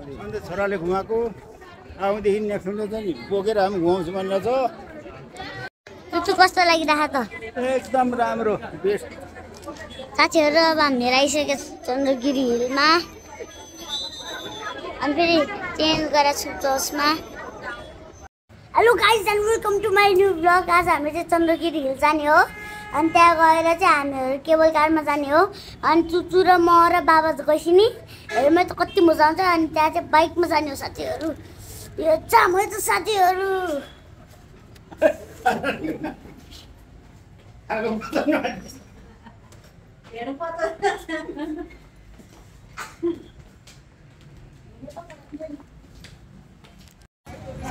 अन्त छोराले घुमाएको आउँदेखि नेक्स्ट चाहिँ बोकेर हामी घुमाउँछु भनेर छ। त्यो कस्तो लागिरहेको त? एकदम राम्रो बेस्ट। साथीहरू अब हामी आइसकेको चन्द्रगिरी हिलमा अनि फेरि चेन्ज गरेर छु चर्चमा। Hello guys and welcome to my new blog. आज हामी चाहिँ चन्द्रगिरी हिल जाने हो अनि त्यहाँ गएर चाहिँ हामीहरू केबल कारमा जाने हो। अनि चुचु र म र बाबा गइसिनी हेर्मै त कति मजा आउँछ। अनि त्यहाँ चाहिँ बाइकमा जाने हो साथीहरू। यो जाम है त साथीहरू।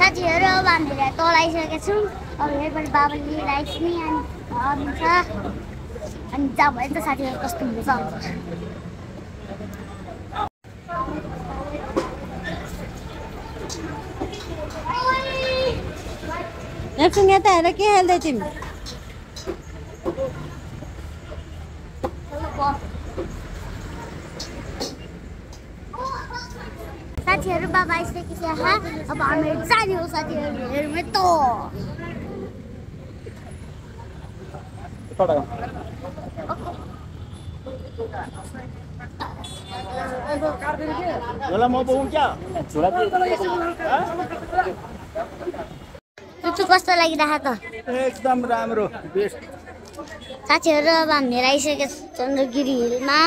साथीहरू अब हामीले तल आइसकेका छौँ। अब यहीँबाट बाबाले लिएर आइसिनी अनि छ अनि जाम है त साथीहरू कस्तो मजा आउँछ। एकछिन यता हेर के खेल्दै तिमी? साथीहरू बाबा आइसकेको छ। अब हामीहरू जाने हो साथीहरू हेर्मै त। झोला म बोकौँ क्या? झोला चुचु कस्तो लागिरहेको त? एकदम राम्रो बेस्ट। साथीहरू अब हामीहरू आइसकेको चन्द्रगिरी हिलमा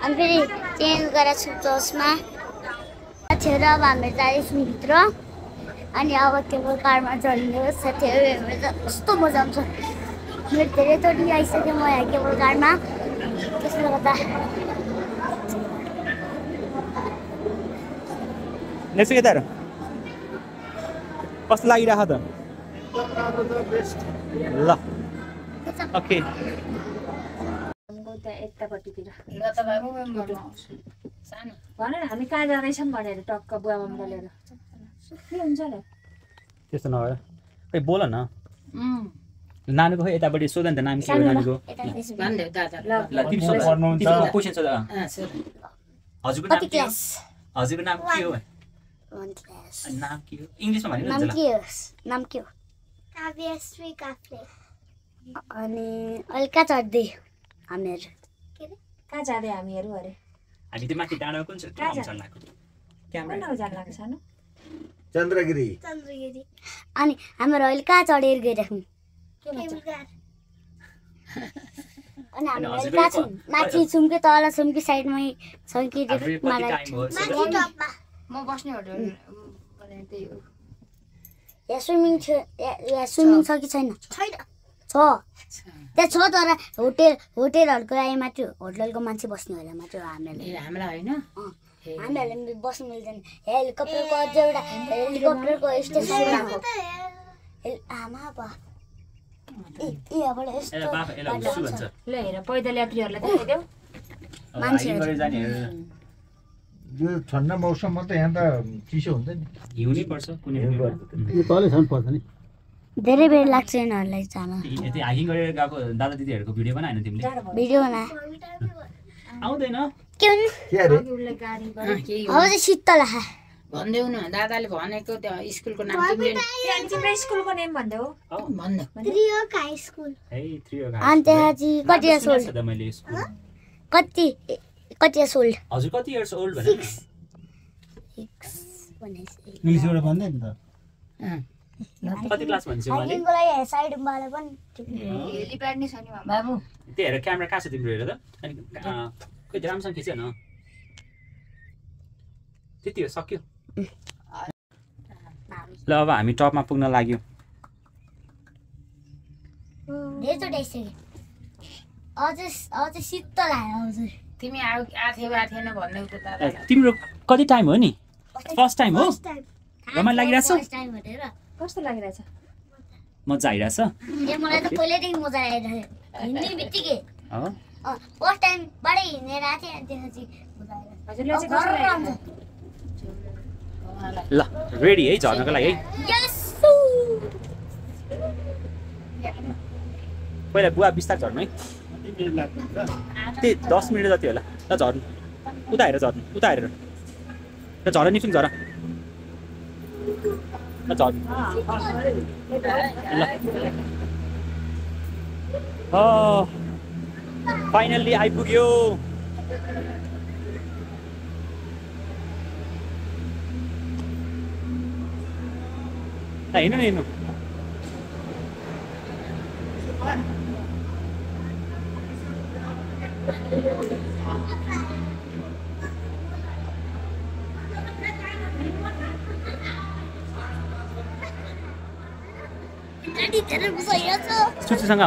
अनि फेरि चेन्ज गरेर छु चर्चमा। साथीहरू अब हामीहरू जाँदैछौँ भित्र अनि अब केबल कारमा चढ्ने हो साथीहरू। हेर्नु त कस्तो मजा आउँछ। मेरो धेरैचोटि आइसकेँ म यहाँ केबल कारमा। त्यसले गर्दा नेक्स्ट के तारो कस्तो लागिरहेको त? ल ओके यतापट्टितिर भनेर हामी कहाँ जाँदैछौँ भनेर टक्क बुवा मम्मीलाई लिएर के हुन्छ र? त्यस्तो नभएर खै बोल न। नानीको खै यतापट्टि सोध नि त नाम के हो नानीको? क्वेसन सोध। हजुरको नाम के हो? हजुरको नाम के हो? नाम के हो? इङ्ग्लिसमा भन्नु नाम के हो? काव्यश्री काफ्ले। अनि अहिले कहाँ चढ्दै हामीहरू? कहाँ जाँदै हामीहरू अरे? हामी त्यो माथि डाँडा कुन चाहिँ ठाउँ चढ्न लाग्यो? क्यामेरा जान लाग्छ सानो चन्द्रगिरी। अनि हामीहरू अहिले कहाँ चढेर गइराख्नु? अनि हामीहरू अहिले कहाँ छौँ? माथि छौँ कि तल छौँ कि साइडमै छौँ कि म बस्ने होटल भने त्यही हो। यहाँ स्विमिङ छ कि छैन? छ त्यहाँ छ तर होटेलहरूको लागि मात्रै होटलको मान्छे बस्ने होला मात्रै हो। हामीहरूलाई हामीहरूले बस्नु मिल्दैन। हेलिकप्टरको अझ एउटा हेलिकप्टरको स्टेसन आमा बा यहाँबाट यस्तो ल हेर पैदल यात्रीहरूलाई देखाइदेऊ मान्छेहरू। यो ठन्डा मौसममा त यहाँ त चिसो हुन्छ नि। हिउँनै पर्छ कुनै तलै छन् पर्छ नि। धेरै बेर लाग्छ यिनीहरूलाई जान। यति हाइकिङ गरेर गएको दादा दिदीहरूको भिडियो बनाएन तिमीले? भिडियो बना आउँदैन के भन्नु? अब चाहिँ शीतल भन्देऊ न दादाले भनेको त्यो स्कुलको नाम तिम्रो स्कुलको नेम भन्देऊ। भन्नु त्रियोग हाई स्कुल। अनि त्यहाँ चाहिँ कति इयर्स ओल्ड? कति इयर्स ओल्ड? हजुर कति इयर्स ओल्ड भने? 6 इङ्ग्लिसबाट भन्दै नि त। कति क्लास भन्छ मैले? हाइकिङको लागि साइडबाट पनि हेलिप्याड नै छ नि बाबु। त्यो हेर क्यामेरा कहाँ छ तिम्रो हेर त? अनि खोइ राम्रोसँग खिच न। त्यति हो सक्यो। ल अब हामी टपमा पुग्न लाग्यो। धेरैचोटि आइसक्यो। अझै शीतल आयो हजुर। तिमी आथेन भन्दै त दादा। तिम्रो कति टाइम हो नि? फर्स्ट टाइम हो? रमाइलो लागिरहेछ? कस्तो लागिरहेछ? मजा आइरहेछ? मलाई त पहिल्यैदेखि मजा आइरहेको हिँड्ने बित्तिकै। फर्स्ट टाइमबाटै हिँडेर आएको थिएँ अनि त्यसपछि मजा आइरहेको। ल रेडी है झर्नको लागि है? पहिला बुवा बिस्तार झर्नु है। त्यही 10 मिनट जति होला। ल झर्नु उता हेरेर झर्नु उता हेरेर। झर निस्किनु झर झर ल फाइनल्ली आइपुग्यो हिँड्नु न हिँड्नु सुचीसँग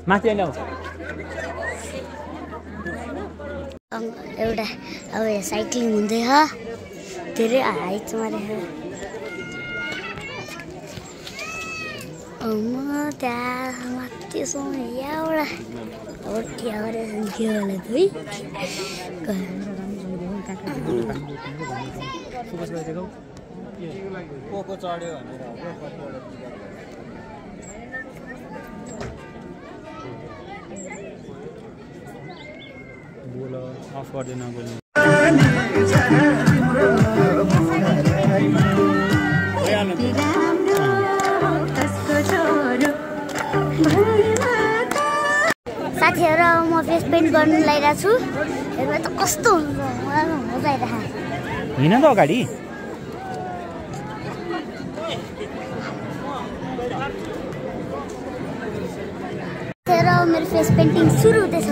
माथि आइला एउटा अब साइक्लिङ हुँदैछ धेरै हाइटमा रहेछ म त्यहाँ माथिसम्म यहाँबाट अब त्यहाँ गरेर के होला पोको चढ्यो भनेर बोल अफ गर्दैन बोल्नु साथीहरू म फेस पेन्ट गर्नु लागिरहेको छु हेर्नु त कस्तो हुन्छ मलाई मजा आइरहेको हिँड त अगाडि मेरो फेस पेन्टिङ सुरु हुँदैछ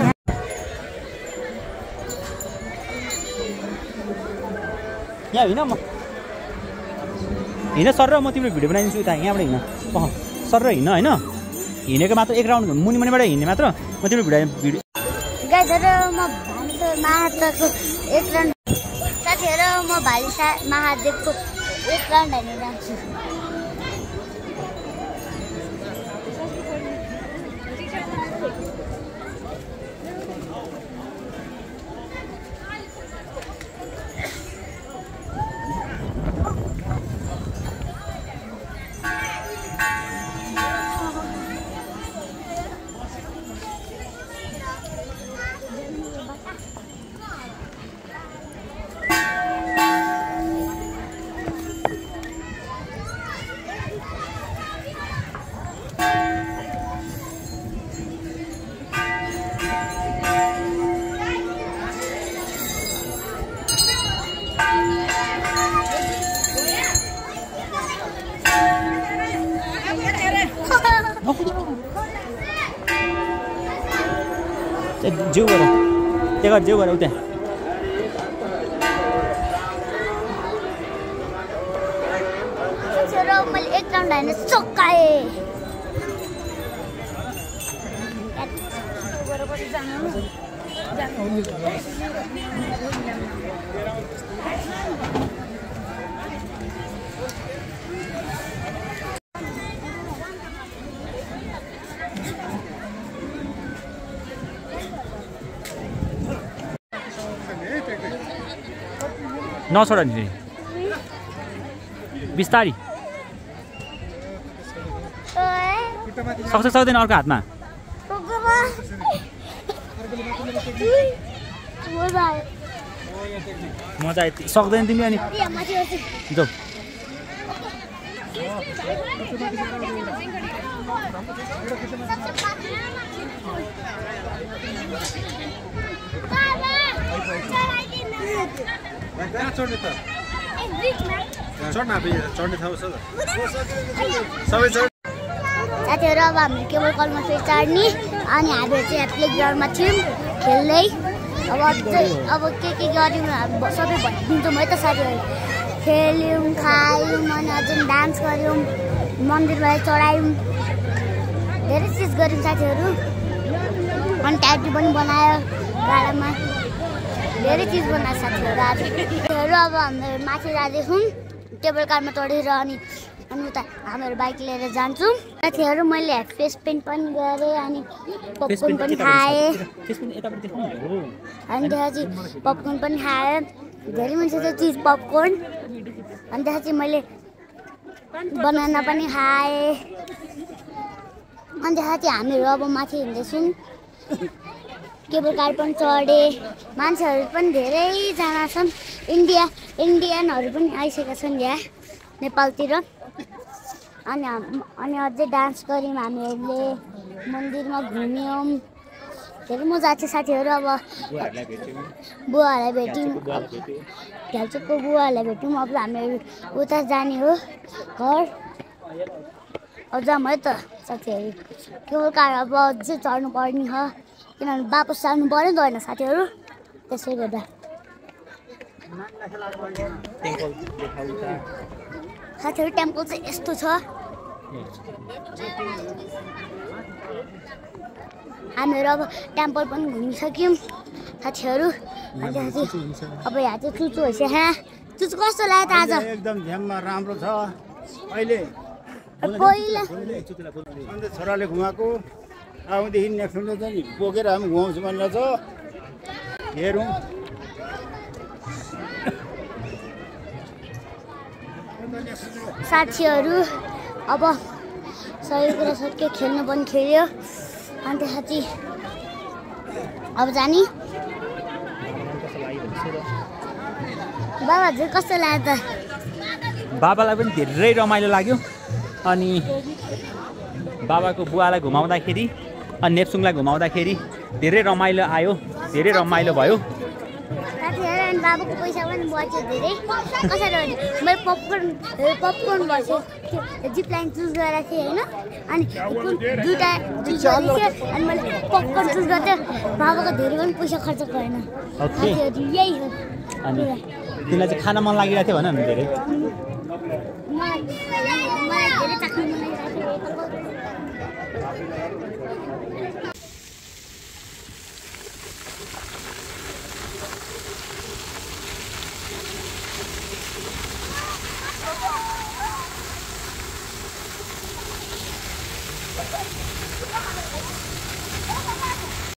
यहाँ हिँड म हिँड सर र म तिम्रो भिडियो बनाइदिन्छु उता यहाँबाट हिँड सर र हिँड होइन हिँडेको मात्र एक राउन्ड मुनि मुनिबाट हिँड्ने मात्र म तिम्रो भिडियो गाइजहरू म महादेवको एक राउन्ड साथीहरू म महादेवको एक राउन्ड हाल्न जान्छु जेउ गर त्यहाँ जेउ गर उता मैले एक राउन्ड हाल्न सकाएँ नछोड नि बिस्तारी सक्छ सक्दैन अर्को हातमा मजा आयो सक्दैन तिमी अनि जाऊ साथीहरू अब हामी केबल कलमा फेरि चढ्ने अनि हामीहरू चाहिँ प्ले ग्राउन्डमा थियौँ खेल्दै अब के गऱ्यौँ सबै भनिदिन्छौँ है त साथीहरू खेल्यौँ खायौँ अनि अझै डान्स गऱ्यौँ मन्दिरमा चढायौँ धेरै चिज गऱ्यौँ साथीहरू अनि ट्याटू पनि बनायो गाडामा धेरै चिज बनायो साथीहरू आज अब हामीहरू माथि जाँदैछौँ टेबल कारमा चढेर अनि उता हामीहरू बाइक लिएर जान्छौँ साथीहरू मैले फेस पेन्ट पनि गरेँ अनि पपकर्न पनि खाएँ अनि त्यसपछि पपकर्न पनि खाएँ धेरै मन त्यो चिज पपकर्न अनि त्यसपछि मैले बनाना पनि खाएँ अनि त्यसपछि हामीहरू अब माथि हिँड्दैछौँ केबल कार पनि चढे मान्छेहरू पनि धेरैजना छन् इन्डियनहरू पनि आइसकेका छन् यहाँ नेपालतिर अनि अझै डान्स गऱ्यौँ हामीहरूले मन्दिरमा घुम्यौँ धेरै मजा थियो साथीहरू अब बुवाहरूलाई भेट्यौँ घ्याल्चोकको बुवाहरूलाई भेट्यौँ अब हामीहरू उता जाने हो घर अब जाऊँ है त साथीहरू केबल कार अब अझै चढ्नु पर्ने हो किनभने वापस जानु पर्यो नि त होइन साथीहरू त्यसै गर्दा साथीहरू टेम्पल चाहिँ यस्तो छ हामीहरू अब टेम्पल पनि घुमिसक्यौँ साथीहरू अब यहाँ चाहिँ चुचु भइसक्यो चुचु कस्तो लाग्यो त आज एकदम झ्याममा राम्रो छ अहिले पहिला अन्त छोराले घुमाएको आउँदेखि नेक्स्ट हुँदा चाहिँ नि बोकेर हामी घुमाउँछु भनेर छ हेरौँ साथीहरू अब सबै कुरा सक्यो खेल्नु पनि खेल्यो अन्त साथी अब जाने बाबा हजुर कस्तो लाग्यो त बाबालाई पनि धेरै रमाइलो लाग्यो अनि बाबाको बुवालाई घुमाउँदाखेरि अनि नेप्सुङलाई घुमाउँदाखेरि धेरै रमाइलो आयो धेरै रमाइलो भयो साथीहरू अनि बाबाको पैसा पनि बच्यो धेरै कसरी मैले पपकर्न भएछु जिप लाइन चुज गरेको थिएँ होइन अनि दुईवटा चुज गरेको थिएँ अनि मैले पपकर्न चुज गर्थेँ बाबाको धेरै पनि पैसा खर्च गरेन साथीहरू यही हो अनि तिमीलाई चाहिँ खाना मन लागिरहेको थियो भन न धेरै मलाई धेरै चाख्नु मन लागिरहेको थियो